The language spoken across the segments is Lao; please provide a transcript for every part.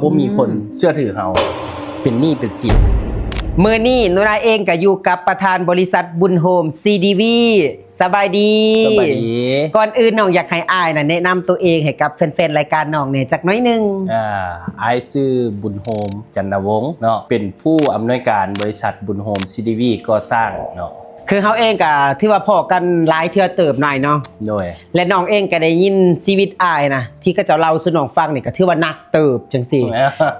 ບໍ່ມີຄົນເຊື່ອຖືເຮົາ ເປັນໜີ້ເປັນສິນ. ມື້ນີ້ໜູນາເອງກໍຢູ່ກັບປະທານບໍລິສັດບຸນໂຮມ ຊີດີວີ ສະບາຍດີ. ສະບາຍດີ. ກ່ອນອື່ນນ້ອງຢາກໃຫ້ອ້າຍນະແນະນຳໂຕເອງໃຫ້ກັບແຟນໆລາຍການນ້ອງແດ່ຈັກໜ້ອຍໜຶ່ງ. ອ່າ ອ້າຍຊື່ບຸນໂຮມ ຈັນນະວົງເນາະ ເປັນຜູ້ອຳນວຍການບໍລິສັດບຸນໂຮມ ຊີດີວີ ກໍ່ສ້າງເນາະ. ຄືເຮົາເອງກໍຖືວ່າພໍ້ກັນຫຼາຍເທື່ອເຕີບໜ້ອຍເນາະ. ໂດຍ. ແລະນ້ອງເອງກໍໄດ້ຍິນຊີວິດອ້າຍນະ ທີ່ເຂົາເຈົ້າເລົ່າສູ່ນ້ອງຟັງນີ້ ກໍຖືວ່າໜັກເຕີບຈັ່ງຊີ້.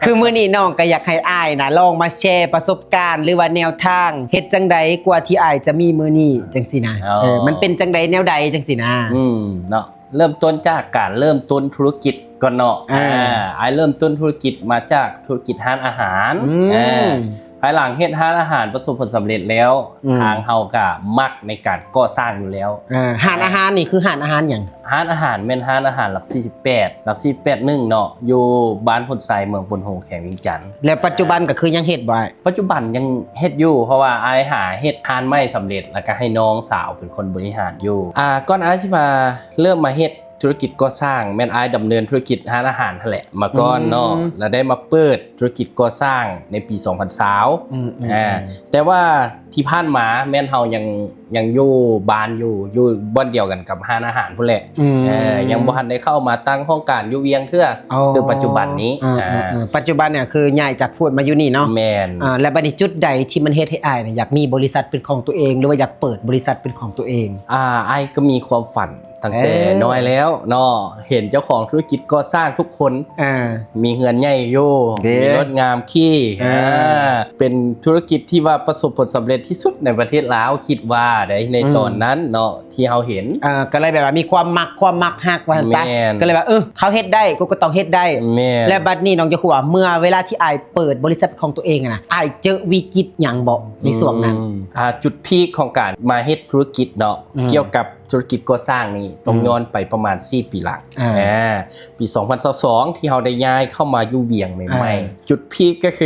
ຄືມື້ນີ້ນ້ອງກໍຢາກໃຫ້ອ້າຍນະ ລອງມາແຊປະສົບການ ຫຼືວ່າແນວທາງເຮັດຈັ່ງໃດກວ່າທີ່ອ້າຍຈະມີມື້ນີ້ຈັ່ງຊີ້ນະ. ອໍ ເອີ ມັນເປັນຈັ່ງໃດແນວໃດຈັ່ງຊີ້ນະ. ອືມ ເນາະ ເລີ່ມຕົ້ນຈາກການເລີ່ມຕົ້ນທຸລະກິດກ່ອນເນາະ. ອ່າ ອ່າ ອ້າຍເລີ່ມຕົ້ນທຸລະກິດມາຈາກທຸລະກິດຮ້ານອາຫານ. ອືມ ອ່າ ພາຍຫຼັງເຮັດຮ້ານອາຫານປະສົບຜົນສຳເລັດແລ້ວ ອືມ ທາງເຮົາກະມັກໃນການກໍ່ສ້າງຢູ່ແລ້ວ. ອ່າ ຮ້ານອາຫານນີ້ຄືຮ້ານອາຫານຫຍັງ? ຮ້ານອາຫານແມ່ນຮ້ານອາຫານຫຼັກສີ່ສິບແປດ ຫຼັກສີ່ສິບແປດ ໜຶ່ງເນາະ ຢູ່ບ້ານໂພນໄຊ ເມືອງໂພນໂຮງ ແຂວງວຽງຈັນ. ແລ້ວປັດຈຸບັນກໍຄືຍັງເຮັດບໍ່ອ້າຍ? ປັດຈຸບັນຍັງເຮັດຢູ່ ເພາະວ່າອ້າຍຫາເຮັດຮ້ານໃໝ່ສຳເລັດ ແລ້ວກໍໃຫ້ນ້ອງສາວເປັນຄົນບໍລິຫານຢູ່. ອ່າ ກ່ອນອ້າຍຊິມາເລີ່ມມາເຮັດທຸລະກິດກໍ່ສ້າງ ແມ່ນອ້າຍດຳເນີນທຸລະກິດຮ້ານອາຫານຫັ້ນແຫຼະມາກ່ອນເນາະ. ອືມ ແລ້ວໄດ້ມາເປີດທຸລະກິດກໍ່ສ້າງໃນປີສອງພັນຊາວ. ອືມໆໆ ອ່າ ແຕ່ວ່າທີ່ຜ່ານມາແມ່ນເຮົາຍັງ ຍັງຢູ່ບ້ານຢູ່ ຢູ່ບ່ອນດຽວກັນກັບຮ້ານອາຫານພຸ້ນແຫຼະ. ອືມ ເອີ ຍັງບໍ່ທັນໄດ້ເຂົ້າມາຕັ້ງຫ້ອງການຢູ່ວຽງເທື່ອ ອໍ ເຊິ່ງປັດຈຸບັນນີ້. ອ່າ ອ່າ ອ່າ ອ່າ ປັດຈຸບັນນີ້ຄືຍ້າຍຈາກພຸ້ນມາຢູ່ນີ້ເນາະ. ແມ່ນ. ອ່າ ແລ້ວບັດນີ້ຈຸດໃດທີ່ມັນເຮັດໃຫ້ອ້າຍນະຢາກມີບໍລິສັດເປັນຂອງຕົວເອງ ຫຼືວ່າຢາກເປີດບໍລິສັດເປັນຂອງຕົວເອງ? ອ່າ ອ້າຍກໍມີຄວາມຝັນ ຕັ້ງແຕ່ ເອີ ນ້ອຍແລ້ວເນາະ ເຫັນເຈົ້າຂອງທຸລະກິດກໍ່ສ້າງທຸກຄົນ ອ່າ ມີເຮືອນໃຫຍ່ຢູ່ ເດ້ ມີລົດງາມຂີ່ ອ່າ ອ່າ ເປັນທຸລະກິດທີ່ວ່າປະສົບຜົນສຳເລັດທີ່ສຸດໃນປະເທດລາວ ຄິດວ່າໃດ ໃນ ອືມ ຕອນນັ້ນເນາະ ທີ່ເຮົາເຫັນ. ອ່າ ກໍເລີຍແບບວ່າມີຄວາມມັກ ຄວາມມັກຮັກວ່າຊັ້ນຊະ. ແມ່ນ. ກໍເລີຍວ່າ ເອີ ເຂົາເຮັດໄດ້ ກູກໍຕ້ອງເຮັດໄດ້. ແມ່ນ. ແລ້ວບັດນີ້ນ້ອງຢາກຮູ້ວ່າ ເມື່ອເວລາທີ່ອ້າຍເປີດບໍລິສັດຂອງຕົວເອງຫັ້ນນະ ອ້າຍເຈີວິກິດຫຍັງບໍ່ໃນຊ່ວງນັ້ນ? ອືມ ອ່າ ຈຸດພີກຂອງການມາເຮັດທຸລະກິດເນາະ ອືມ ກ່ຽວກັບ ທຸລະກິດກໍ່ສ້າງນີ້ ອືມ ຕ້ອງຍ້ອນໄປປະມານສີ່ປີຫຼັງ. ອ່າ ອ່າ ປີສອງພັນຊາວສອງ ທີ່ເຮົາໄດ້ຍ້າຍເຂົ້າມາຢູ່ວຽງໃໝ່ໆ ອ່າ ຈຸດພີກກໍຄື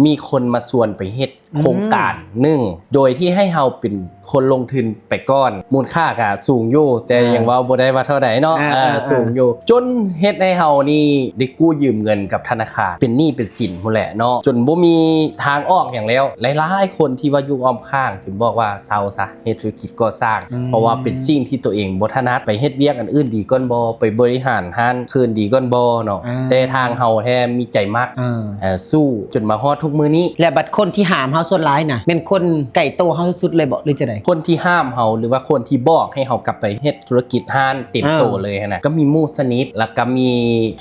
ມີຄົນມາຊວນໄປເຮັດ ອືມ ໂຄງການໜຶ່ງ ໂດຍທີ່ໃຫ້ເຮົາເປັນຄົນລົງທຶນໄປກ່ອນ. ມູນຄ່າກໍສູງຢູ່ ແຕ່ ອ່າ ຍັງເວົ້າບໍ່ໄດ້ວ່າເທົ່າໃດເນາະ. ອ່າ ເອີ ອ່າ ສູງຢູ່ ຈົນເຮັດໃຫ້ເຮົານີ້ໄດ້ກູ້ຢືມເງິນກັບທະນາຄານ ເປັນໜີ້ເປັນສິນພຸ້ນແຫຼະເນາະ ຈົນບໍ່ມີທາງອອກຫຍັງແລ້ວ. ຫຼາຍໆຄົນທີ່ວ່າຢູ່ອ້ອມຂ້າງ ຈຶ່ງບອກວ່າເຊົາຊະ ເຮັດທຸລະກິດກໍ່ສ້າງ ອືມ ເພາະວ່າເປັນສິ່ງທີ່ຕົວເອງບໍ່ຖະໜັດ ໄປເຮັດວຽກອັນອື່ນດີກ່ອນບໍ່ ໄປບໍລິຫານຮ້ານຄືນດີກ່ອນບໍ່ເນາະ. ອ່າ ແຕ່ທາງເຮົາແທ້ມີໃຈມັກ ອ່າ ເອີ ສູ້ຈົນມາຮອດທຸກມື້ນີ້. ແລ້ວບັດຄົນທີ່ຫ້າມເຮົາສ່ວນຫຼາຍນະ ແມ່ນຄົນໃກ້ໂຕເຮົາສຸດເລີຍບໍ່ ຫຼືຈັ່ງໃດ? ຄົນທີ່ຫ້າມເຮົາ ຫຼືວ່າຄົນທີ່ບອກໃຫ້ເຮົາກັບໄປເຮັດທຸລະກິດຮ້ານເຕັມໂຕເລີຍຫັ້ນນະ ອ່າ ກໍມີໝູ່ສະໜິດ ແລ້ວກໍມີ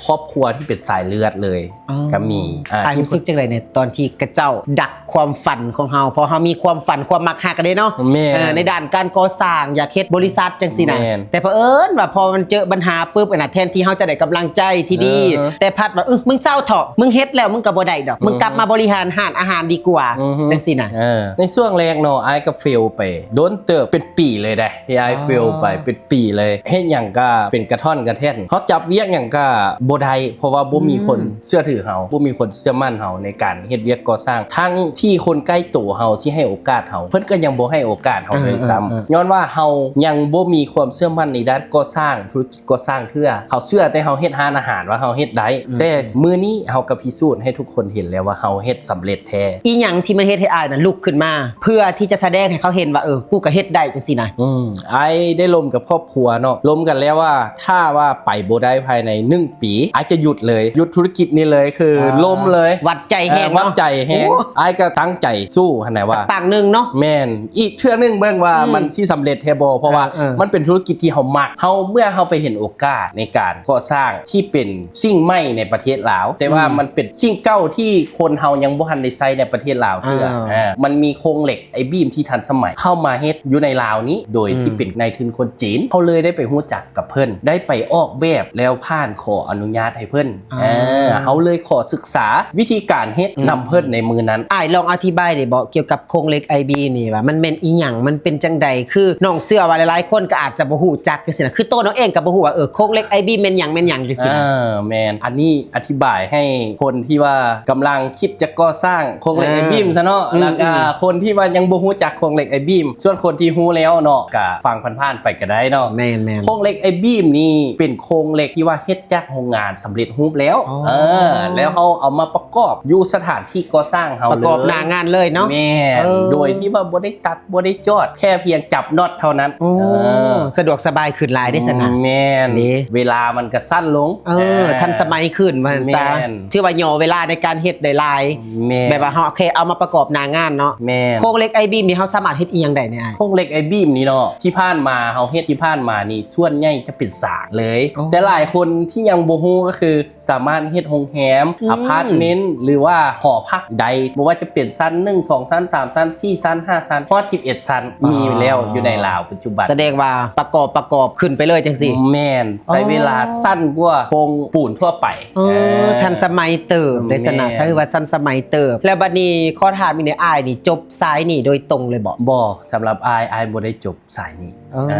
ຄອບຄົວທີ່ເປັນສາຍເລືອດເລີຍ ອໍ ກໍມີ. ອ່າ ອ້າຍຮູ້ສຶກຈັ່ງໃດໃນຕອນທີ່ເຂົາເຈົ້າດັກຄວາມຝັນຂອງເຮົາ ເພາະເຮົາມີຄວາມຝັນ ຄວາມມັກຮັກກັນເດ້ເນາະ. ແມ່ນ. ເອີ ໃນດ້ານການກໍ່ສ້າງ ຢາກເຮັດບໍລິສັດຈັ່ງຊີ້ນະ. ແມ່ນ. ແຕ່ເຜີອິນວ່າພໍມັນເຈີບັນຫາປຶບຫັ້ນນະ ແທນທີ່ເຮົາຈະໄດ້ກຳລັງໃຈທີ່ດີ ເອີ ແຕ່ພັດວ່າ ອື ມຶງເຊົາເຖາະ ມຶງເຮັດແລ້ວມຶງກໍບໍ່ໄດ້ດອກ ອື ມຶງກັບມາບໍລິຫານຮ້ານອາຫານດີກວ່າ ອື ຈັ່ງຊີ້ນະ. ເອີ ໃນຊ່ວງແລກເນາະ ອ້າຍກໍເຟວໄປດົນເຕີບ ເປັນປີເລີຍເດ້ ທີ່ອ້າຍ ອໍ ເຟວໄປເປັນປີເລີຍ ເຮັດຫຍັງກໍເປັນກະທ່ອນກະແທ່ນ ເຮົາຈັບວຽກຫຍັງກໍບໍ່ໄດ້ ເພາະວ່າບໍ່ມີຄົນ ອືມ ເຊື່ອຖືເຮົາ ບໍ່ມີຄົນເຊື່ອໝັ້ນເຮົາໃນການເຮັດວຽກກໍ່ສ້າງ ທັງທີ່ຄົນໃກ້ໂຕເຮົາຊິໃຫ້ໂອກາດເຮົາ ເພິ່ນກໍຍັງບໍ່ໃຫ້ໂອກາດເຮົາ ເອີ ເລີຍຊ້ຳ ເອີ ເອີ ຍ້ອນວ່າເຮົາຍັງບໍ່ມີຄວາມເຊື່ອໝັ້ນໃນດ້ານກໍ່ສ້າງ ທຸລະກິດກໍ່ສ້າງເທື່ອ ເຂົາເຊື່ອແຕ່ເຮົາເຮັດຮ້ານອາຫານວ່າເຮົາເຮັດໄດ້ ອືມ ແຕ່ມື້ນີ້ເຮົາກໍພິສູດໃຫ້ທຸກຄົນເຫັນແລ້ວວ່າເຮົາເຮັດສຳເລັດແທ້. ອີຫຍັງທີ່ມັນເຮັດໃຫ້ອ້າຍນັ້ນລຸກຂຶ້ນມາ ເພື່ອທີ່ຈະສະແດງໃຫ້ເຂົາເຫັນວ່າ ເອີ ກູກໍເຮັດໄດ້ ຈັ່ງຊີ້ນະ? ອືມ ອ້າຍໄດ້ລົມກັບຄອບຄົວເນາະ ລົມກັນແລ້ວວ່າ ຖ້າວ່າໄປບໍ່ໄດ້ພາຍໃນໜຶ່ງປີ ອ້າຍຈະຢຸດເລີຍ ຢຸດທຸລະກິດນີ້ເລີຍ ຄື ອ່າ ລົ້ມເລີຍ ວັດໃຈແຮງເນາະ ວັດໃຈແຮງ. ໂອ້ ອ້າຍກໍຕັ້ງໃຈສູ້ຫັ້ນນະວ່າ ສັກຕັ້ງໜຶ່ງເນາະ. ແມ່ນ ອີກເທື່ອໜຶ່ງເບິ່ງວ່າ ອືມ ມັນຊິສຳເລັດແທ້ບໍ່ ເພາະວ່າ ເອີ ເອີ ມັນເປັນທຸລະກິດທີ່ເຮົາມັກ ເຮົາ ເມື່ອເຮົາໄປເຫັນໂອກາດໃນການກໍ່ສ້າງທີ່ເປັນສິ່ງໃໝ່ໃນປະເທດລາວ ແຕ່ວ່າ ອືມ ມັນເປັນສິ່ງເກົ່າທີ່ຄົນເຮົາຍັງບໍ່ທັນໄດ້ໃຊ້ໃນປະເທດລາວເທື່ອ ອ່າ ເອີ ມັນມີໂຄງເຫຼັກ ໄອ້ບີມທີ່ທັນສະໄໝເຂົ້າມາເຮັດຢູ່ໃນລາວນີ້ ໂດຍທີ່ ອືມ ເປັນນາຍທຶນຄົນຈີນ ເຮົາເລີຍໄດ້ໄປຮູ້ຈັກກັບເພິ່ນ ໄດ້ໄປອອກແບບ ແລ້ວຜ່ານຂໍອະນຸຍາດໃຫ້ເພິ່ນ ອໍ ເອີ ເຮົາເລີຍຂໍສຶກສາວິທີການເຮັດ ອືມ ນຳເພິ່ນໃນມື້ນັ້ນ. ອ້າຍລອງອະທິບາຍໄດ້ບໍ່ ກ່ຽວກັບໂຄງເຫຼັກໄອ້ບີມນີ້ວ່າມັນແມ່ນອີ່ຫຍັງ ມັນເປັນຈັ່ງໃດ? ຄືນ້ອງເຊື່ອວ່າຫຼາຍໆ ຄົນກໍອາດຈະບໍ່ຮູ້ຈັກຈັ່ງຊີ້ນະ ຄືໂຕນ້ອງເອງກໍບໍ່ຮູ້ວ່າ ເອີ ໂຄງເຫຼັກໄອບີມແມ່ນຫຍັງ ແມ່ນຫຍັງຈັ່ງຊີ້ນະ. ເອີ ແມ່ນ ອັນນີ້ອະທິບາຍໃຫ້ຄົນທີ່ວ່າກຳລັງຄິດຈະກໍ່ສ້າງໂຄງເຫຼັກ ອ່າ ໄອບີມຊະເນາະ ອືມ ແລ້ວກໍ ອືມ ຄົນທີ່ວ່າຍັງບໍ່ຮູ້ຈັກໂຄງເຫຼັກໄອບີມ ສ່ວນຄົນທີ່ຮູ້ແລ້ວເນາະ ກໍຟັງຜ່ານໆໄປກໍໄດ້ເນາະ. ແມ່ນໆ ໂຄງເຫຼັກໄອບີມນີ້ເປັນໂຄງເຫຼັກທີ່ວ່າເຮັດຈາກໂຮງງານສຳເລັດຮູບແລ້ວ ອໍ ເອີ ແລ້ວເຮົາເອົາມາປະກອບຢູ່ສະຖານທີ່ກໍ່ສ້າງເຮົາເລີຍ ປະກອບໜ້າງານເລີຍເນາະ. ແມ່ນ ເອີ ໂດຍທີ່ວ່າບໍ່ໄດ້ຕັດ ບໍ່ໄດ້ຈອດ ແຄ່ພຽງຈັບນັອດເທົ່ານັ້ນ. ໂອ້ ເອີ ສະດວກສະບາຍຂຶ້ນຫຼາຍເດ້ຊັ້ນນະ. ແມ່ນ ເດ້ ເວລາມັນກໍສັ້ນລົງ ເອີ ເອີ ທັນສະໄໝຂຶ້ນວ່າຊັ້ນຊະ. ແມ່ນ ຖືວ່າຫຍໍ້ເວລາໃນການເຮັດໄດ້ຫຼາຍ. ແມ່ນ ແບບວ່າເຮົາແຄ່ເອົາມາປະກອບໜ້າງານເນາະ. ແມ່ນ ໂຄງເຫຼັກໄອບີມນີ້ເຮົາສາມາດເຮັດອີ່ຫຍັງໄດ້ແດ່ອ້າຍ? ໂຄງເຫຼັກໄອບີມນີ້ເນາະ ທີ່ຜ່ານມາເຮົາເຮັດ ທີ່ຜ່ານມານີ້ສ່ວນໃຫຍ່ຈະເປັນສາງເລີຍ. ອໍ ແຕ່ຫຼາຍຄົນທີ່ຍັງບໍ່ຮູ້ກໍຄື ສາມາດເຮັດໂຮງແຮມ ອືມ ອາພາດເມັນ ຫຼືວ່າຫໍພັກໃດ ບໍ່ວ່າຈະເປັນຊັ້ນໜຶ່ງ ສອງຊັ້ນ ສາມຊັ້ນ ສີ່ຊັ້ນ ຫ້າຊັ້ນ ຮອດສິບເອັດຊັ້ນ ອໍ ມີແລ້ວຢູ່ໃນລາວປັດຈຸບັນ. ສະແດງວ່າປະກອບ ປະກອບຂຶ້ນໄປເລີຍຈັ່ງຊີ້. ແມ່ນ ໃຊ້ເວລາ ອໍ ສັ້ນກວ່າໂຄງປູນທົ່ວໄປ. ເອີ ເອີ ທັນສະໄໝເຕີບເດ້ຊັ້ນນະ. ແມ່ນ ຖືວ່າທັນສະໄໝເຕີບ. ແລ້ວບັດນີ້ຂໍຖາມອີກແດ່ ອ້າຍນີ້ຈົບສາຍນີ້ໂດຍຕົງເລີຍບໍ່? ບໍ່ ສຳລັບອ້າຍ ອ້າຍບໍ່ໄດ້ຈົບສາຍນີ້. ອໍ ເອີ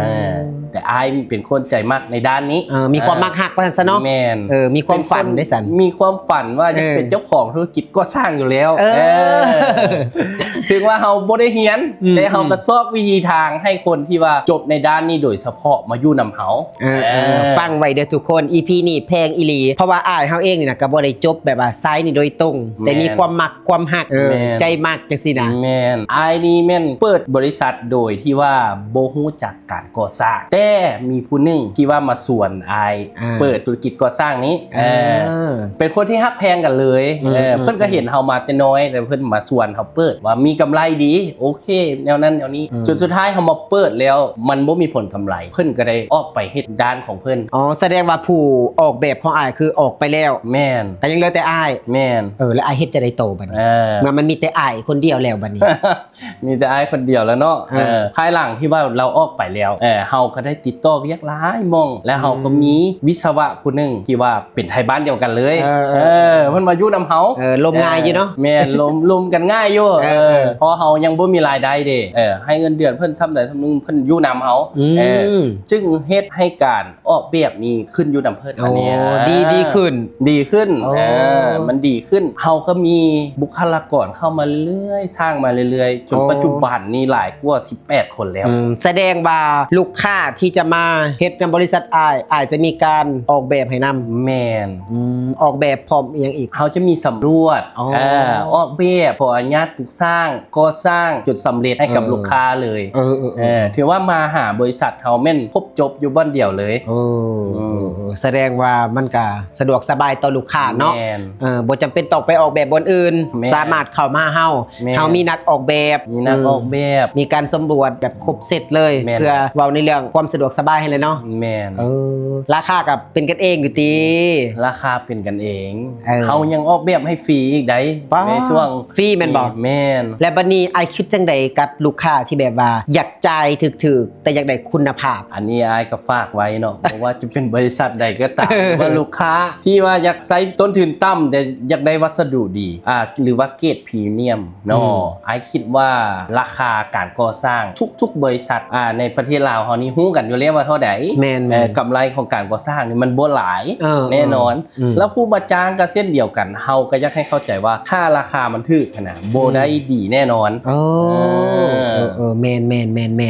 ແຕ່ອ້າຍເປັນຄົນໃຈມັກໃນດ້ານນີ້. ເອີ ມີຄວາມມັກຮັກວ່າຊັ້ນຊະເນາະ. ແມ່ນ ເອີ ມີຄວາມຝັນເດ້ຊັ້ນ ມີຄວາມຝັນວ່າຢາກເປັນ ເອີ ເຈົ້າຂອງທຸລະກິດກໍ່ສ້າງຢູ່ແລ້ວ. ເອີ ເອີ ເຖິງວ່າເຮົາບໍ່ໄດ້ຮຽນ ອືມ ແຕ່ເຮົາກໍຊອກວິທີທາງໃຫ້ຄົນທີ່ວ່າຈົບໃນດ້ານນີ້ໂດຍສະເພາະມາຢູ່ນຳເຮົາ. ເອີ ເອີ ເອີ ຟັງໄວ້ເດີທຸກຄົນ ອີພີນີ້ແພງອີ່ຫຼີ ເພາະວ່າອ້າຍເຮົາເອງນີ້ນະ ກໍບໍ່ໄດ້ຈົບແບບວ່າສາຍນີ້ໂດຍຕົງ ແຕ່ມີ ແມ່ນ ຄວາມມັກ ຄວາມຮັກ ເອີ ແມ່ນ ໃຈມັກຈັ່ງຊີ້ນະ. ແມ່ນ ອ້າຍນີ້ແມ່ນເປີດບໍລິສັດໂດຍທີ່ວ່າບໍ່ຮູ້ຈັກການກໍ່ສ້າງ ແຕ່ມີຜູ້ໜຶ່ງທີ່ວ່າມາຊວນອ້າຍ ອ່າ ເປີດທຸລະກິດກໍ່ສ້າງນີ້. ເອີ ເອີ ເປັນຄົນທີ່ຮັກແພງກັນເລີຍ. ອືມ ເອີ ອືມ ເພິ່ນກໍເຫັນເຮົາມາແຕ່ນ້ອຍ ແລ້ວເພິ່ນມາຊວນເຮົາເປີດວ່າມີກຳໄລດີ ໂອເຄ ແນວນັ້ນແນວນີ້. ອືມ ຈົນສຸດທ້າຍເຮົາມາເປີດແລ້ວ ມັນບໍ່ມີຜົນກຳໄລ ເພິ່ນກໍໄດ້ອອກໄປເຮັດດ້ານຂອງເພິ່ນ. ອໍ ສະແດງວ່າຜູ້ອອກແບບຂອງອ້າຍຄືອອກໄປແລ້ວ. ແມ່ນ ກໍຍັງເຫຼືອແຕ່ອ້າຍ. ແມ່ນ ເອີ ແລ້ວອ້າຍເຮັດຈັ່ງໃດຕໍ່ບັດນີ້? ເອີ ເມື່ອມັນມີແຕ່ອ້າຍຄົນດຽວແລ້ວບັດນີ້? ມີແຕ່ອ້າຍຄົນດຽວແລ້ວເນາະ. ເອີ ເອີ ພາຍຫຼັງທີ່ວ່າລາວອອກໄປແລ້ວ ເອີ ເຮົາກໍໄດ້ຕິດຕໍ່ວຽກຫຼາຍໝ່ອງ ແລ້ວເຮົາກໍ ອືມ ມີວິສະວະຜູ້ໜຶ່ງທີ່ວ່າເປັນໄທບ້ານດຽວກັນເລີຍ. ເອີ ເອີ ເອີ ເພິ່ນມາຢູ່ນຳເຮົາ. ເອີ ລົມງ່າຍຢູ່ເນາະ. ເອີ ແມ່ນ ລົມ ລົມກັນງ່າຍຢູ່. ເອີ ເອີ ເອີ ເພາະເຮົາຍັງບໍ່ມີລາຍໄດ້ເດ້. ເອີ ໃຫ້ເງິນເດືອນເພິ່ນສ່ຳໃດສ່ຳໜຶ່ງ ເພິ່ນຢູ່ນຳເຮົາ. ອືມ ເອີ ຈຶ່ງເຮັດໃຫ້ການ ອອກແບບນີ້ຂຶ້ນຢູ່ນຳເພິ່ນ. ໂອ້ ອັນນີ້ ເອີ ດີ ດີຂຶ້ນ ດີຂຶ້ນ. ໂອ້ ເອີ ມັນດີຂຶ້ນ ເຮົາກໍມີບຸກຄະລາກອນເຂົ້າມາເລື້ອຍໆ ສ້າງມາເລື້ອຍໆ ຈົນ ໂອ້ ປັດຈຸບັນນີ້ຫຼາຍກວ່າສິບແປດຄົນແລ້ວ. ອືມ ສະແດງວ່າລູກຄ້າທີ່ຈະມາເຮັດນຳບໍລິສັດອ້າຍ ອ້າຍຈະມີການອອກແບບໃຫ້ນຳ. ແມ່ນ ອືມ ອອກແບບພ້ອມອີ່ຫຍັງອີກ? ເຮົາຈະມີສຳຫຼວດ ອໍ ເອີ ອອກແບບ ຂໍອະນຸຍາດປຸກສ້າງ ກໍ່ສ້າງຈົນສຳເລັດໃຫ້ກັບ ເອີ ລູກຄ້າເລີຍ. ເອີ ເອີ ເອີ ເອີ ຖືວ່າມາຫາບໍລິສັດເຮົາແມ່ນຄົບຈົບຢູ່ບ່ອນດຽວເລີຍ. ເອີ ອືມ ເອີ ເອີ ສະແດງວ່າມັນກະສະດວກສະບາຍຕໍ່ລູກຄ້າເນາະ. ແມ່ນ ເອີ ບໍ່ຈຳເປັນຕ້ອງໄປອອກແບບບ່ອນອື່ນ. ແມ່ນ ສາມາດເຂົ້າມາຫາເຮົາ. ແມ່ນ ເຮົາມີນັກອອກແບບ ມີນັກ ອືມ ອອກແບບ ມີການສຳຫຼວດແບບຄົບເຊັດເລີຍ. ແມ່ນ ເພື່ອເວົ້າໃນເລື່ອງຄວາມສະດວກສະບາຍຫັ້ນແຫຼະເນາະ. ແມ່ນ ເອີ ລາຄາກໍເປັນກັນເອງຢູ່ຕິ? ລາຄາເປັນກັນເອງ. ເອີ ເຮົາຍັງອອກແບບໃຫ້ຟຣີອີກໃດ໋ ປາດ ໃນຊ່ວງ ຟຣີແມ່ນບໍ່? ແມ່ນ ແລ້ວບັດນີ້ອ້າຍຄິດຈັ່ງໃດກັບລູກຄ້າທີ່ແບບວ່າຢາກຈ່າຍຖືກໆ ແຕ່ຢາກໄດ້ຄຸນນະພາບ? ອັນນີ້ອ້າຍກໍຝາກໄວ້ເນາະ ບໍ່ວ່າຈະເປັນບໍລິສັດໃດກໍຕາມ ຫຼືວ່າລູກຄ້າທີ່ວ່າຢາກໃຊ້ຕົ້ນທຶນຕ່ຳ ແຕ່ຢາກໄດ້ວັດສະດຸດີ ອ່າ ຫຼືວ່າເກຣດພຣີມຽມເນາະ ອືມ ອ້າຍຄິດວ່າລາຄາການກໍ່ສ້າງທຸກໆບໍລິສັດ ອ່າ ໃນປະເທດລາວເຮົານີ້ຮູ້ກັນຢູ່ແລ້ວວ່າເທົ່າໃດ. ແມ່ນໆ ເອີ ກຳໄລຂອງການກໍ່ສ້າງນີ້ມັນບໍ່ຫຼາຍ ເອີ ແນ່ນອນ. ອືມ ແລ້ວຜູ້ມາຈ້າງກໍເຊັ່ນດຽວກັນ ເຮົາກໍຢາກໃຫ້ເຂົ້າໃຈວ່າຖ້າລາຄາມັນຖືກຫັ້ນນະ ບໍ່ ອືມ ໄດ້ດີແນ່ນອນ. ເອີ ເອີ ເອີ ເອີ ແມ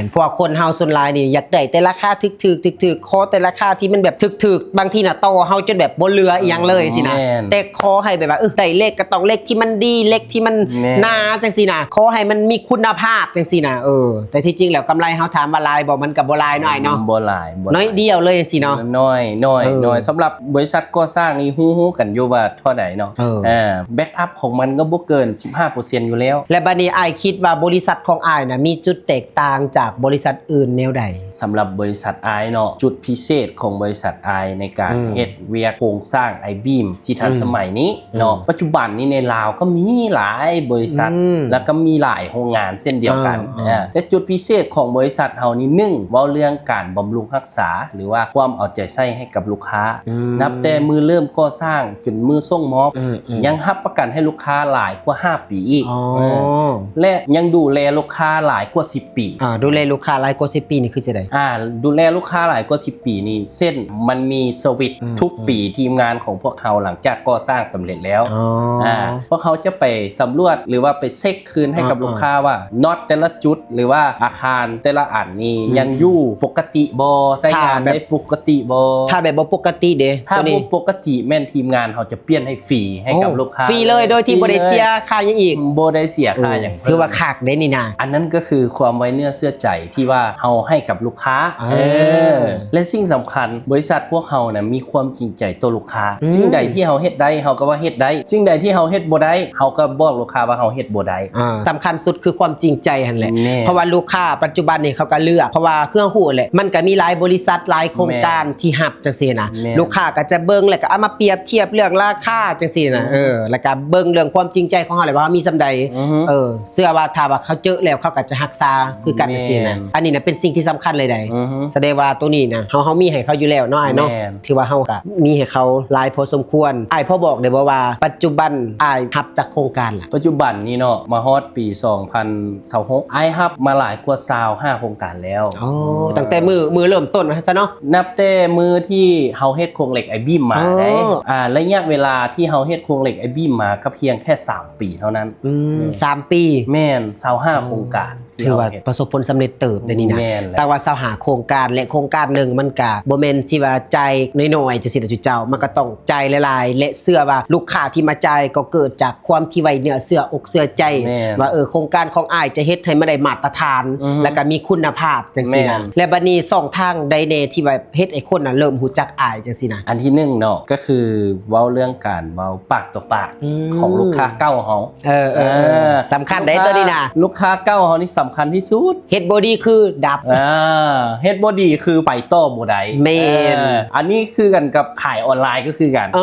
່ນໆໆໆ ເພາະວ່າຄົນເຮົາສ່ວນຫຼາຍນີ້ຢາກໄດ້ແຕ່ລາຄາຖືກໆ ຖືກໆ ຂໍແຕ່ລາຄາທີ່ມັນແບບຖືກໆ ບາງທີນະຕໍ່ເຮົາຈົນແບບບໍ່ເຫຼືອອີ່ຫຍັງເລີຍຊີ້ນະ. ແມ່ນ ແຕ່ຂໍໃຫ້ແບບວ່າ ເອີ ໄດ້ເຫຼັກກໍຕ້ອງເຫຼັກທີ່ມັນດີ ເຫຼັກທີ່ມັນ ແມ່ນ ໜາຈັ່ງຊີ້ນະ ຂໍໃຫ້ມັນມີຄຸນນະພາບຈັ່ງຊີ້ນະ. ເອີ ແຕ່ທີ່ຈິງແລ້ວກຳໄລເຮົາຖາມວ່າຫຼາຍບໍ່? ມັນກໍບໍ່ຫຼາຍເນາະອ້າຍເນາະ. ອືມ ບໍ່ຫຼາຍ ບໍ່ຫຼາຍ ໜ້ອຍດຽວເລີຍຊີ້ເນາະ. ໜ້ອຍ ໜ້ອຍ ເອີ ໜ້ອຍ ສຳລັບບໍລິສັດກໍ່ສ້າງນີ້ຮູ້ ຮູ້ກັນຢູ່ວ່າເທົ່າໃດເນາະ. ເອີ ເອີ ແບັກອັບຂອງມັນກໍບໍ່ເກີນສິບຫ້າເປີເຊັນຢູ່ແລ້ວ. ແລະບັດນີ້ອ້າຍຄິດວ່າບໍລິສັດຂອງອ້າຍນະ ມີຈຸດແຕກຕ່າງຈາກບໍລິສັດອື່ນແນວໃດ? ສຳລັບບໍລິສັດອ້າຍເນາະ ຈຸດພິເສດຂອງບໍລິສັດອ້າຍໃນການ ອືມ ເຮັດວຽກໂຄງສ້າງໄອບີມທີ່ທັນ ອືມ ສະໄໝນີ້ ເນາະ ອືມ ປັດຈຸບັນນີ້ໃນລາວກໍມີຫຼາຍບໍລິສັດ ອືມ ແລ້ວກໍມີຫຼາຍໂຮງງານເຊັ່ນດຽວກັນ. ເອີ ເອີ ເອີ ແຕ່ຈຸດພິເສດຂອງບໍລິສັດເຮົານີ້ ໜຶ່ງ ເວົ້າເລື່ອງການບຳລຸງຮັກສາ ຫຼືວ່າຄວາມເອົາໃຈໃສ່ໃຫ້ກັບລູກຄ້າ ອືມ ນັບແຕ່ມື້ເລີ່ມກໍ່ສ້າງຈົນມື້ສົ່ງມອບ ອືມ ອືມ ຍັງຮັບປະກັນໃຫ້ລູກຄ້າຫຼາຍກວ່າຫ້າປີອີກ. ອໍ ເອີ ແລະຍັງດູແລລູກຄ້າ ຫຼາຍກວ່າສິບປີ. ອ່າ ດູແລລູກຄ້າຫຼາຍກວ່າສິບປີນີ້ຄືຈັ່ງໃດ? ອ່າ ດູແລລູກຄ້າຫຼາຍກວ່າສິບປີນີ້ ເຊັ່ນ ມັນມີເຊີວິສ ອືມ ທຸກປີ ອືມ ທີມງານຂອງພວກເຮົາ ຫຼັງຈາກກໍ່ສ້າງສຳເລັດແລ້ວ ອໍ ອ່າ ພວກເຮົາຈະໄປສຳຫຼວດ ຫຼືວ່າໄປເຊັກຄືນໃຫ້ກັບ ອ່າ ລູກຄ້າວ່າ ນັອດແຕ່ລະຈຸດ ຫຼືວ່າອາຄານແຕ່ລະອັນນີ້ ອືມ ຍັງຢູ່ປົກກະຕິບໍ່? ໃຊ້ງານໄດ້ປົກກະຕິບໍ່? ຖ້າແບບ ຖ້າແບບບໍ່ປົກກະຕິເດ? ຖ້າບໍ່ປົກກະຕິແມ່ນທີມງານເຮົາຈະປ່ຽນໃຫ້ຟຣີໃຫ້ກັບ ໂອ້ ລູກຄ້າ ຟຣີເລີຍ ໂດຍທີ່ບໍ່ໄດ້ເສຍຄ່າຫຍັງອີກ. ບໍ່ໄດ້ເສຍຄ່າຫຍັງ ໂອ້ ເພີ່ມ ຖືວ່າຄັກເດ້ນີ້ນະ. ອັນນັ້ນກໍຄືຄວາມໄວ້ເນື້ອເຊື່ອໃຈທີ່ວ່າເຮົາໃຫ້ກັບລູກຄ້າ. ເອີ ເອີ ແລະ ສິ່ງສຳຄັນ ບໍລິສັດພວກເຮົານະມີຄວາມຈິງໃຈຕໍ່ລູກຄ້າ. ອືມ ສິ່ງໃດທີ່ເຮົາເຮັດໄດ້ ເຮົາກໍວ່າເຮັດໄດ້, ສິ່ງໃດທີ່ເຮົາເຮັດບໍ່ໄດ້ ເຮົາກໍບອກລູກຄ້າວ່າເຮົາເຮັດບໍ່ໄດ້. ອ່າ ສຳຄັນສຸດຄືຄວາມຈິງໃຈຫັ້ນແຫຼະ. ແມ່ນ ເພາະວ່າລູກຄ້າປັດຈຸບັນນີ້ເຂົາກໍເລືອກ ເພາະວ່າຄືເຮົາຮູ້ແຫຼະ ມັນກໍມີຫຼາຍບໍລິສັດ ຫຼາຍໂຄງການ ແມ່ນ ທີ່ຮັບຈັ່ງຊີ້ນະ. ແມ່ນ ລູກຄ້າກໍຈະເບິ່ງ ແລ້ວກໍເອົາມາປຽບທຽບເລື່ອງລາຄາຈັ່ງຊີ້ນະ. ອືມ ເອີ ແລ້ວກໍເບິ່ງເລື່ອງຄວາມຈິງໃຈຂອງເຮົາແຫຼະ ວ່າເຮົາມີສ່ຳໃດ. ອືຮຶ ເອີ ເຊື່ອວ່າຖ້າວ່າເຂົາເຈີແລ້ວ ເຂົາກໍຈະຮັກສາຄືກັນຈັ່ງຊີ້ນະ. ແມ່ນ ອັນນີ້ນະເປັນສິ່ງທີ່ສຳຄັນເລີຍໃດ. ອືຮຶ ສະແດງວ່າໂຕນີ້ນະ ເຮົາ ເຮົາມີໃຫ້ເຂົາຢູ່ແລ້ວເນາະ ອ້າຍເນາະ. ແມ່ນ ຖືວ່າເຮົາກໍມີໃຫ້ເຂົາຫຼາຍພໍສົມຄວນ. ອ້າຍພໍບອກໄດ້ບໍ່ວ່າປັດຈຸບັນອ້າຍຮັບຈັກໂຄງການລະ? ປັດຈຸບັນນີ້ເນາະ ມາຮອດປີສອງພັນຊາວຫົກ ອ້າຍຮັບມາຫຼາຍກວ່າຊາວຫ້າໂຄງການແລ້ວ. ອໍ ອືມ ຕັ້ງແຕ່ມື້ ມື້ເລີ່ມຕົ້ນວ່າຊັ້ນຊະເນາະ. ນັບແຕ່ມື້ທີ່ເຮົາເຮັດໂຄງເຫຼັກໄອບີມມາໄດ໋. ອໍ ອ່າ ໄລຍະເວລາທີ່ເຮົາເຮັດໂຄງເຫຼັກໄອບີມມາກໍພຽງແຄ່ສາມປີເທົ່ານັ້ນ. ອືມ ອືມ ສາມປີ. ແມ່ນ ຊາວຫ້າໂຄງການ. ອໍ ຖືວ່າປະສົບຜົນສຳເລັດເຕີບໄດ໋ນີ້ນະ. ແມ່ນແລ້ວ ແຕ່ວ່າຊາວຫ້າໂຄງການ ແລະ ໂຄງການໜຶ່ງມັນກະບໍ່ແມ່ນຊິວ່າຈ່າຍນ້ອຍໆຈັ່ງຊີ້ນະຈຸເຈົ້າ, ມັນກະຕ້ອງຈ່າຍຫຼາຍໆ ແລະ ເຊື່ອວ່າລູກຄ້າທີ່ມາຈ່າຍກໍເກີດຈາກຄວາມທີ່ໄວ້ເນື້ອເຊື່ອອົກເຊື່ອໃຈ ແມ່ນ ວ່າ ເອີ ໂຄງການຂອງອ້າຍຈະເຮັດໃຫ້ມັນໄດ້ມາດຕະຖານ ອືຮຶ ແລ້ວກະມີຄຸນນະພາບຈັ່ງຊີ້ນະ. ແມ່ນ ແລະ ບັດນີ້ຊ່ອງທາງໃດແດ່ທີ່ວ່າເຮັດໃຫ້ຄົນນະເລີ່ມຮູ້ຈັກອ້າຍຈັ່ງຊີ້ນະ? ອັນທີໜຶ່ງເນາະ ກໍຄືເວົ້າເລື່ອງການເວົ້າປາກຕໍ່ປາກ ອືມ ຂອງລູກຄ້າເກົ່າເຮົາ. ເອີ ເອີ ເອີ ເອີ ສຳຄັນໄດ໋ ລູກຄ້າ ໂຕນີ້ນະ ລູກຄ້າເກົ່າເຮົານີ້ສຳຄັນທີ່ສຸດ. ເຮັດບໍ່ດີຄືດັບ ອ່າ ເຮັດບໍ່ດີຄືໄປຕໍ່ບໍ່ໄດ້. ແມ່ນ ເອີ ອັນນີ້ຄືກັນກັບຂາຍອອນລາຍກໍຄືກັນ. ເອີ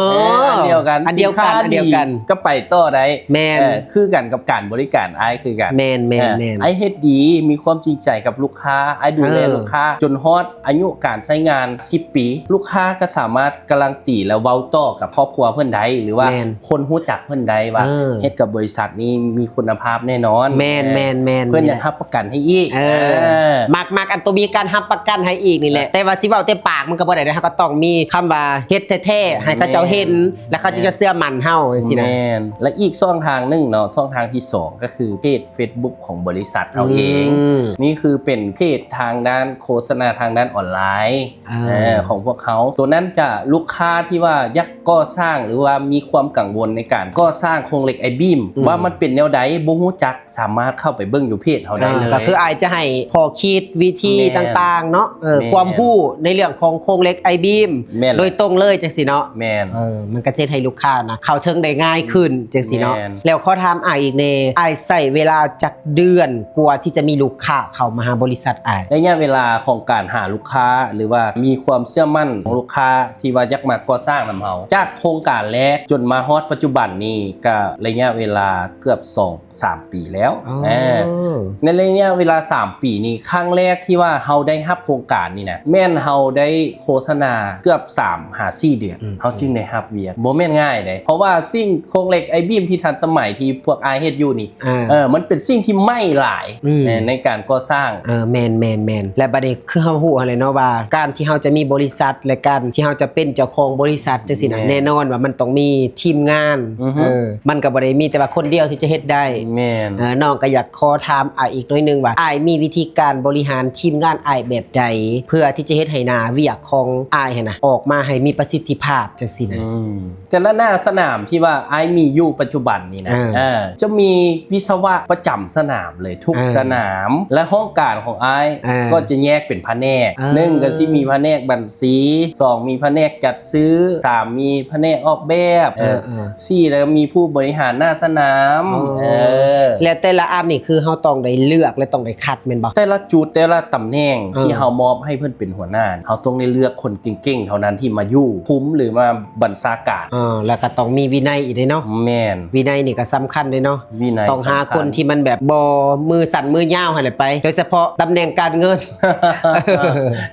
ເອີ ອັນດຽວກັນ ອັນດຽວກັນ ສິນຄ້າ ອັນດຽວກັນ ດີກໍໄປຕໍ່ໄດ້. ແມ່ນ ເອີ ຄືກັນກັບການບໍລິການ ອ້າຍຄືກັນ. ແມ່ນ ແມ່ນ ເອີ ແມ່ນ ອ້າຍເຮັດດີ ມີຄວາມຈິງໃຈກັບລູກຄ້າ ອ້າຍດູແລ ເອີ ລູກຄ້າ ຈົນຮອດອາຍຸການໃຊ້ງານສິບປີ ລູກຄ້າກໍສາມາດ ກາລັນຕີ ແລະ ເວົ້າຕໍ່ກັບຄອບຄົວເພິ່ນໄດ້ ຫຼືວ່າ ແມ່ນ ຄົນຮູ້ຈັກເພິ່ນໄດ້ວ່າ ເອີ ເຮັດກັບບໍລິສັດນີ້ມີຄຸນນະພາບແນ່ນອນ. ແມ່ນ ເອີ ແມ່ນ ແມ່ນ ເພິ່ນຍັງຮັບປະກັນໃຫ້ອີກ. ເອີ ເອີ ມັກ ມັກອັນໂຕມີການຮັບປະກັນໃຫ້ອີກນີ້ແຫຼະ. ເອີ ແຕ່ວ່າຊິເວົ້າແຕ່ປາກມັນກໍບໍ່ໄດ້ເດ້ ເຮົາກໍຕ້ອງມີຄຳວ່າເຮັດແທ້ໆ ໃຫ້ເຂົາເຈົ້າເຫັນ ແມ່ນ ແລ້ວເຂົາເຈົ້າຈະເຊື່ອໝັ້ນເຮົາຈັ່ງຊີ້ນະ. ແມ່ນ ແລະ ອີກຊ່ອງທາງໜຶ່ງເນາະ ຊ່ອງທາງທີສອງ ກໍຄືເພຈເຟສບຸກຂອງບໍລິສັດເຮົາເອງ. ອືມ ນີ້ຄືເປັນເພຈທາງດ້ານໂຄສະນາທາງດ້ານອອນລາຍ. ອ່າ ເອີ ຂອງພວກເຮົາ ໂຕນັ້ນຈະລູກຄ້າທີ່ວ່າຢາກກໍ່ສ້າງ ຫຼືວ່າມີຄວາມກັງວົນໃນການກໍ່ສ້າງໂຄງເຫຼັກໄອບີມ ອືມ ວ່າມັນເປັນແນວໃດ ບໍ່ຮູ້ຈັກ ສາມາດເຂົ້າໄປເບິ່ງຢູ່ເພຈເຮົາໄດ້ເລີຍ. ອ່າ ກໍຄືອ້າຍຈະໃຫ້ຂໍ້ຄິດ ວິທີ ແມ່ນ ຕ່າງໆເນາະ ເອີ ແມ່ນ ຄວາມຮູ້ໃນເລື່ອງຂອງໂຄງເຫຼັກໄອບີມ ແມ່ນ ໂດຍຕຣົງເລີຍຈັ່ງຊີ້ເນາະ. ແມ່ນ ເອີ ມັນກໍຈະເຮັດໃຫ້ລູກຄ້ານະ ເຂົ້າເຖິງໄດ້ງ່າຍຂຶ້ນຈັ່ງຊີ້ເນາະ. ແມ່ນ ແລ້ວຂໍຖາມອ້າຍອີກແດ່ ອ້າຍໃຊ້ເວລາຈັກເດືອນກວ່າທີ່ຈະມີລູກຄ້າ ເຂົ້າມາຫາບໍລິສັດອ້າຍ? ໄລຍະເວລາຂອງການຫາລູກຄ້າ ຫຼືວ່າມີຄວາມເຊື່ອໝັ້ນຂອງລູກຄ້າທີ່ວ່າຢາກມາກໍ່ສ້າງນຳເຮົາ ຈາກໂຄງການແລກຈົນມາຮອດປັດຈຸບັນນີ້ ກະໄລຍະເວລາເກືອບສອງສາມປີແລ້ວ. ອໍ ເອີ ໃນໄລຍະເວລາສາມປີນີ້ ຄັ້ງແລກທີ່ວ່າເຮົາໄດ້ຮັບໂຄງການນີ້ນະ ແມ່ນເຮົາໄດ້ໂຄສະນາເກືອບສາມຫາສີ່ເດືອນ ອືມ ເຮົາຈຶ່ງໄດ້ຮັບວຽກ. ບໍ່ແມ່ນງ່າຍເດ້ ເພາະວ່າສິ່ງໂຄງເຫຼັກໄອບີມທີ່ທັນສະໄໝທີ່ພວກອ້າຍເຮັດຢູ່ນີ້ ອ່າ ເອີ ມັນເປັນສິ່ງທີ່ໃໝ່ຫຼາຍ ອືມ ໃນ ໃນການກໍ່ສ້າງ. ເອີ ແມ່ນໆໆ ແລະ ບັດນີ້ຄືເຮົາຮູ້ຫັ້ນແຫຼະເນາະວ່າ ການທີ່ເຮົາຈະມີບໍລິສັດ ແລະ ການທີ່ເຮົາຈະເປັນເຈົ້າຂອງບໍລິສັດຈັ່ງຊີ້ນະ ແມ່ນ ແນ່ນອນວ່າມັນຕ້ອງມີທີມງານ. ອືຮຶ ເອີ ມັນກໍບໍ່ໄດ້ມີແຕ່ວ່າຄົນດຽວທີ່ຈະເຮັດໄດ້. ແມ່ນ ເອີ ນ້ອງກໍຢາກຂໍຖາມອ້າຍອີກໜ້ອຍໜຶ່ງວ່າ ອ້າຍມີວິທີການບໍລິຫານທີມງານອ້າຍແບບໃດ ເພື່ອທີ່ຈະເຮັດໃຫ້ໜ້າວຽກຂອງອ້າຍຫັ້ນນະ ອອກມາໃຫ້ມີປະສິດທິພາບຈັ່ງຊີ້ນະ? ອືມ ແຕ່ລະໜ້າສະໜາມທີ່ວ່າອ້າຍມີຢູ່ປັດຈຸບັນນີ້ນະ ອ່າ ເອີ ຈະມີວິສະວະປະຈຳສະໜາມເລີຍ ທຸກ ອ່າ ສະໜາມ ແລະ ຫ້ອງການຂອງອ້າຍ ອ່າ ກໍຈະແຍກເປັນພະແນກ ອ່າ ໜຶ່ງກໍຊິມີພະແນກບັນຊີ ສອງມີພະແນກຈັດຊື້ ສາມມີພະແນກອອກແບບ ເອີ ອ່າ ສີ່ແລ້ວກໍມີຜູ້ບໍລິຫານໜ້າສະໜາມ. ອໍ ເອີ ແລ້ວແຕ່ລະອັນນີ້ຄືເຮົາຕ້ອງໄດ້ເລືອກ ແລະ ຕ້ອງໄດ້ຄັດແມ່ນບໍ່? ແຕ່ລະຈຸດ ແຕ່ລະຕຳແໜ່ງ ເອີ ທີ່ເຮົາມອບໃຫ້ເພິ່ນເປັນຫົວໜ້າ ເຮົາຕ້ອງໄດ້ເລືອກຄົນເກັ່ງໆເທົ່ານັ້ນທີ່ມາຢູ່ຄຸມ ຫຼືມາບັນຊາການ. ເອີ ແລ້ວກໍຕ້ອງມີວິໄນອີກເດ້ເນາະ. ແມ່ນ ວິໄນນີ້ກໍສຳຄັນເດ້ເນາະ. ວິໄນ ຕ້ອງຫາ ສຳຄັນ ຄົນທີ່ມັນແບບບໍ່ມືສັ້ນມືຍາວຫັ້ນແຫຼະໄປ ໂດຍສະເພາະຕຳແໜ່ງການເງິນ.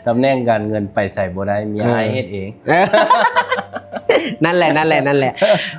ຕຳແໜ່ງການເງິນໄປໃສບໍ່ໄດ້ ມີ ເອີ ອ້າຍເຮັດເອງ. ນັ້ນແຫຼະ ນັ້ນແຫຼະ ນັ້ນແຫຼະ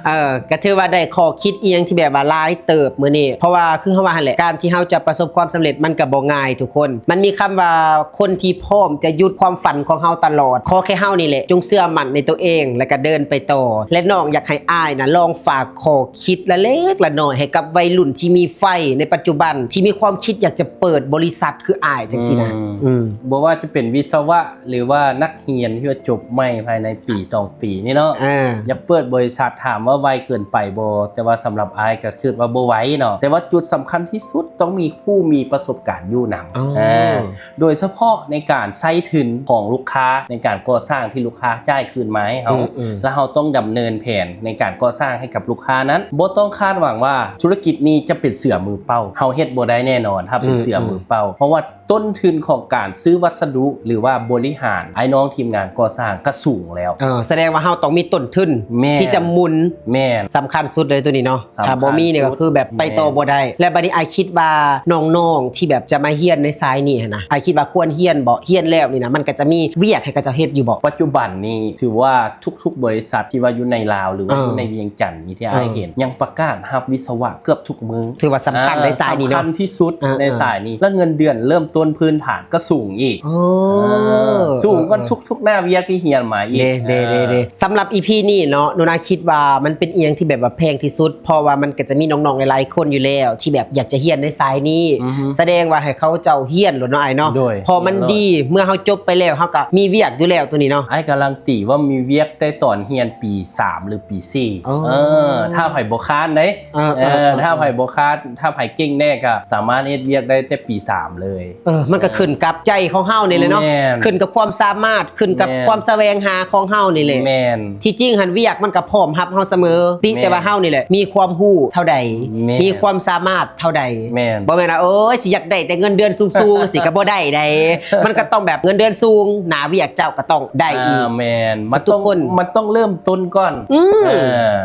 ເອີ ກໍຖືວ່າໄດ້ຂໍ້ຄິດອີ່ຫຍັງທີ່ແບບວ່າຫຼາຍເຕີບມື້ນີ້ ເພາະວ່າຄືເຮົາວ່າຫັ້ນແຫຼະ ການທີ່ເຮົາຈະປະສົບຄວາມສຳເລັດມັນກໍບໍ່ງ່າຍທຸກຄົນ. ມັນມີຄຳວ່າ ຄົນທີ່ພ້ອມຈະຢຸດຄວາມຝັນຂອງເຮົາຕະຫຼອດ ຂໍແຄ່ເຮົານີ້ແຫຼະ ຈົ່ງເຊື່ອໝັ້ນໃນຕົວເອງ ແລ້ວກໍເດີນໄປຕໍ່. ແລະ ນ້ອງຢາກໃຫ້ອ້າຍນະ ລອງຝາກຂໍ້ຄິດລະເລັກລະນ້ອຍໃຫ້ກັບໄວລຸ້ນທີ່ມີໄຟໃນປັດຈຸບັນ ທີ່ມີຄວາມຄິດຢາກຈະເປີດບໍລິສັດຄືອ້າຍຈັ່ງຊີ້ນະ. ອືມ ອືມ ບໍ່ວ່າຈະເປັນວິສະວະ ຫຼືວ່ານັກຮຽນທີ່ວ່າຈົບໃໝ່ພາຍໃນປີສອງປີນີ້ເນາະ ອ່າ ຢາກເປີດບໍລິສັດ ຖາມວ່າໄວເກີນໄປບໍ່? ແຕ່ວ່າສຳລັບອ້າຍກໍຄິດວ່າບໍ່ໄວເນາະ ແຕ່ວ່າຈຸດສຳຄັນທີ່ສຸດຕ້ອງມີຜູ້ມີປະສົບການຢູ່ນຳ ອໍ ອ່າ ໂດຍສະເພາະໃນການໃຊ້ທຶນຂອງລູກຄ້າ ໃນການກໍ່ສ້າງທີ່ລູກຄ້າຈ່າຍຄືນມາໃຫ້ເຮົາ ອືມໆ ແລ້ວເຮົາຕ້ອງດຳເນີນແຜນໃນການກໍ່ສ້າງໃຫ້ກັບລູກຄ້ານັ້ນ. ບໍ່ຕ້ອງຄາດຫວັງວ່າທຸລະກິດນີ້ຈະເປັນເສືອມືເປົ່າ ເຮົາເຮັດບໍ່ໄດ້ແນ່ນອນ ຖ້າເປັນ ອືມໆ ເສືອມືເປົ່າ ເພາະວ່າ ຕົ້ນທຶນຂອງການຊື້ວັດສະດຸ ຫຼືວ່າບໍລິຫານອ້າຍນ້ອງທີມງານກໍ່ສ້າງກໍສູງແລ້ວ. ເອີ ສະແດງວ່າເຮົາຕ້ອງມີຕົ້ນທຶນ ແມ່ນ ທີ່ຈະໝູນ ແມ່ນ ສຳຄັນສຸດເລີຍໂຕນີ້ເນາະ. ສຳຄັນສຸດ ຖ້າບໍ່ມີນີ້ກໍຄືແບບໄປຕໍ່ ແມ່ນ ບໍ່ໄດ້. ແລ້ວບັດນີ້ອ້າຍຄິດວ່ານ້ອງໆທີ່ແບບຈະມາຮຽນໃນສາຍນີ້ຫັ້ນນະ ອ້າຍຄິດວ່າຄວນຮຽນບໍ່? ຮຽນແລ້ວນີ້ນະ ມັນກໍຈະມີວຽກໃຫ້ເຂົາເຈົ້າເຮັດຢູ່ບໍ່? ປັດຈຸບັນນີ້ຖືວ່າທຸກໆບໍລິສັດທີ່ວ່າຢູ່ໃນລາວ ຫຼືວ່າ ເອີ ຢູ່ໃນວຽງຈັນນີ້ທີ່ອ້າຍ ເອີ ເຫັນ ຍັງປະກາດຮັບວິສະວະເກືອບທຸກ ມື້ ຖືວ່າສຳຄັນໃນສາຍນີ້ເນາະ ສຳຄັນທີ່ສຸດ ອ່າ ໃນສາຍນີ້ ແລ້ວເງິນເດືອນເລີ່ມຕົ້ນພື້ນຖານກໍສູງອີກ ໂອ້ ເອີ ສູງກວ່າທຸກໆໜ້າວຽກທີ່ຮຽນມາອີກ. ເດ້ ເດ້ ເດ້ ເດ້ ສຳລັບອີພີນີ້ເນາະ ໜູນາຄິດວ່າມັນເປັນອີ່ຫຍັງທີ່ແບບວ່າແພງທີ່ສຸດ ເພາະວ່າມັນກໍຈະມີນ້ອງໆຫຼາຍໆຄົນຢູ່ແລ້ວ ທີ່ແບບຢາກຈະຮຽນໃນສາຍນີ້ ອືຮຶ ສະແດງວ່າໃຫ້ເຂົາເຈົ້າຮຽນໂລດເນາະອ້າຍເນາະ ໂດຍ ເພາະມັນ ຮຽນໂລດ ດີ ເມື່ອເຮົາຈົບໄປແລ້ວ ເຮົາກໍມີວຽກຢູ່ແລ້ວໂຕນີ້ເນາະ. ອ້າຍກາລັນຕີວ່າມີວຽກແຕ່ຕອນຮຽນປີສາມ ຫຼື ປີສີ່ ອໍ ເອີ ຖ້າໃຜບໍ່ຄ້ານເດ້ ເອີ ເອີ ເອີ ເອີ ຖ້າໃຜບໍ່ຄາດ ຖ້າໃຜເກັ່ງແດ່ກໍສາມາດເຮັດວຽກໄດ້ແຕ່ປີສາມເລີຍ. ເອີ ມັນກໍຂຶ້ນກັບໃຈຂອງເຮົານີ້ແຫຼະເນາະ ແມ່ນ ຂຶ້ນກັບຄວາມສາມາດ ຂຶ້ນກັບ ແມ່ນ ຄວາມສະແຫວງຫາຂອງເຮົານີ້ແຫຼະ ແມ່ນ. ທີ່ຈິງຫັ້ນວຽກມັນກໍພ້ອມຮັບເຮົາສະເໝີ ຕິ ແມ່ນ ແຕ່ວ່າເຮົານີ້ແຫຼະມີຄວາມຮູ້ເທົ່າໃດ ແມ່ນ ມີຄວາມສາມາດເທົ່າໃດ ແມ່ນ ບໍ່ແມ່ນວ່າ ໂອ້ຍ ຊິຢາກໄດ້ແຕ່ເງິນເດືອນສູງໆ ຊິກໍບໍ່ໄດ້ໃດ ມັນກໍຕ້ອງແບບເງິນເດືອນສູງ ໜ້າວຽກເຈົ້າກໍຕ້ອງ ໄດ້ອີກ ອ່າ ແມ່ນ ມັນຕ້ອງ ທຸກຄົນ ມັນຕ້ອງເລີ່ມຕົ້ນກ່ອນ ອືມ ເອີ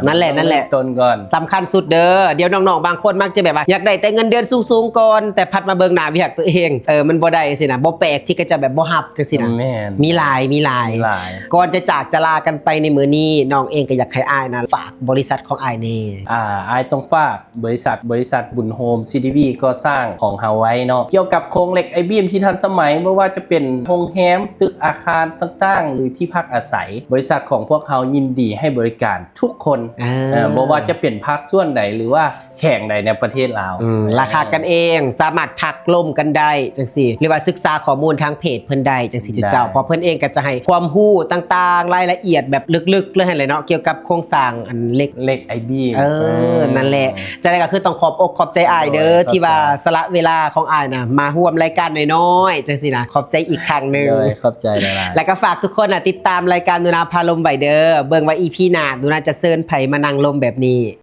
ນັ້ນແຫຼະ ນັ້ນແຫຼະ ເລີ່ມຕົ້ນກ່ອນ ສຳຄັນສຸດເດີ. ດຽວນ້ອງໆບາງຄົນມັກຈະແບບວ່າ ຢາກໄດ້ແຕ່ເງິນເດືອນສູງໆກ່ອນ ແຕ່ພັດມາເບິ່ງໜ້າວຽກຕົວເອງ ເອີ ມັນບໍ່ໄດ້ຊີ້ນະ ບໍ່ແປກທີ່ເຂົາເຈົ້າແບບບໍ່ຮັບຈັ່ງຊີ້ນະ ແມ່ນ ມີຫຼາຍ ມີຫຼາຍ ມີຫຼາຍ ກ່ອນຈະຈາກຈະລາກັນໄປໃນມື້ນີ້ ນ້ອງເອງກໍຢາກໃຫ້ອ້າຍນະ ຝາກບໍລິສັດຂອງອ້າຍແດ່. ອ່າ ອ້າຍຕ້ອງຝາກ ບໍລິສັດ ບໍລິສັດບຸນໂຮມ ຊີດີວີ ກໍ່ສ້າງຂອງເຮົາໄວ້ເນາະ ກ່ຽວກັບໂຄງເຫຼັກໄອບີມທີ່ທັນສະໄໝ ບໍ່ວ່າຈະເປັນໂຮງແຮມ ຕຶກອາຄານຕ່າງໆ ຫຼື ທີ່ພັກອາໄສ ບໍລິສັດຂອງພວກເຮົາຍິນດີໃຫ້ບໍລິການທຸກຄົນ ອ່າ ເອີ ບໍ່ວ່າຈະເປັນພາກສ່ວນໃດ ຫຼືວ່າແຂວງໃດໃນປະເທດລາວ ອືມ ລາຄາກັນເອງ ສາມາດທັກລົມກັນໄດ້ຈັ່ງຊີ້ ຫຼືວ່າສຶກສາຂໍ້ມູນທາງເພຈເພິ່ນໄດ້ຈັ່ງຊີ້ ໄດ້ ເຈົ້າ ເພາະເພິ່ນເອງກໍຈະໃຫ້ຄວາມຮູ້ຕ່າງໆ ລາຍລະອຽດແບບເລິກໆເລີຍຫັ້ນແຫຼະເນາະ ກ່ຽວກັບໂຄງສ້າງອັນເຫຼັກ ເຫຼັກໄອບີມ ເອີ ເອີ ນັ້ນແຫຼະ ຈັ່ງໃດກໍຄືຕ້ອງຂອບອົກຂອບໃຈອ້າຍເດີ ໂດຍ ທີ່ວ່າ ຂອບໃຈ ສະຫຼະເວລາຂອງອ້າຍນະ ມາຮ່ວມລາຍການນ້ອຍໆ ຈັ່ງຊີ້ນະ ຂອບໃຈອີກຄັ້ງໜຶ່ງ ໂດຍ ຂອບໃຈຫຼາຍໆ ແລ້ວກໍຝາກທຸກຄົນນະ ຕິດຕາມລາຍການໜູນາພາລົມໄວ້ເດີ ເບິ່ງວ່າອີພີໜ້າໜູນາຈະເຊີນໃຜມານັ່ງລົມແບບນີ້.